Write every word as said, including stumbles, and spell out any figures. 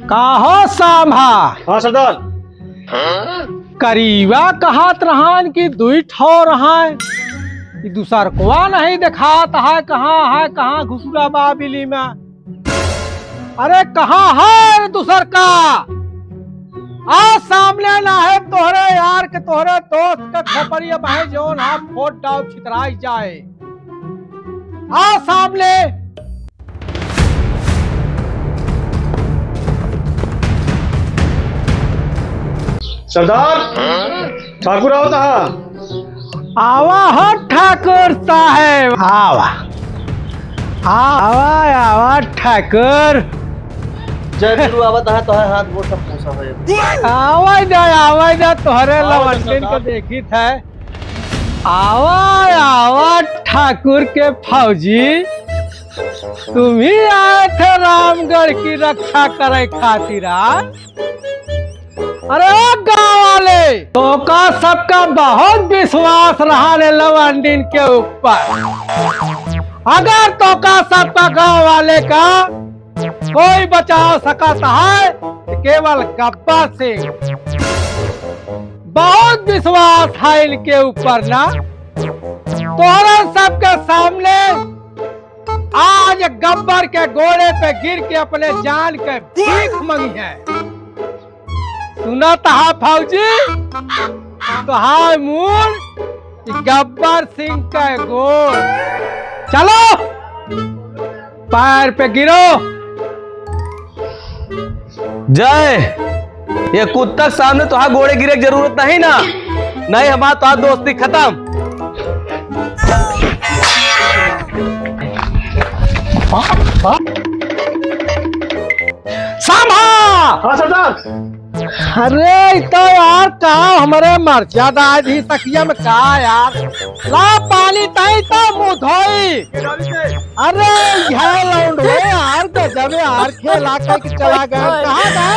काहो सांभा? हाँ सरदार। करीबा कहत रहन कि दुई ठो रहन, ई दुसरकवा नहीं देखात है, कहाँ है, कहाँ घुसुरा बा बिली में? अरे कहाँ है रे दुसरका? आ सामने ना है तोहरे यार के, तोहरे दोस्त के खोपड़िया बहे जौन हाथ फोड़ डाव छितराई जाए। आ सामने। सरदार, ठाकुर आवत हा। आवा हो ठाकुर साहेब, आवा। आवा, आवा ठाकुर। जय गुरु, आवत हा, तोहरे हाथ गोड़ सब पोसा है। आवा जा, आवा जा, तोहरे आवा जा लवंडिन को सरदार। देखित है। आवा, आवा ठाकुर के फौजी, तुम ही आए थे रामगढ़ की रक्षा करे खातिर, आ? अरे ओ गाँव वाले, तोका सबका बहुत विश्वास रहा रे लवंडिन के ऊपर। अगर तोका सबका गाँव वाले का कोई बचाव सकत है तो केवल गब्बर सिंह। बहुत विश्वास है इनके ऊपर ना। तोहरा सबके सामने आज गब्बर के गोड़े पे गिर के अपने जान के भीख मंगी है। सुनत हा फौजी, तोहार मूड़ ई गब्बर सिंह के गोड़। चलो, पैर पे गिरो। जय, ये कुत्ता के सामने तोहार गोड़े गिरे के जरूरत नहीं ना, नहीं हमार तोहार दोस्ती खत्म। सांभा! हाँ सरदार। अरे, ई तो यार का हमरे मर्चा दाय दी तकिया में का यार? ला पानी ताई तो मुँह धोई। अरे, यह लौंडवे यार, गजब यार, खेला करके चला गया। कहाँ था?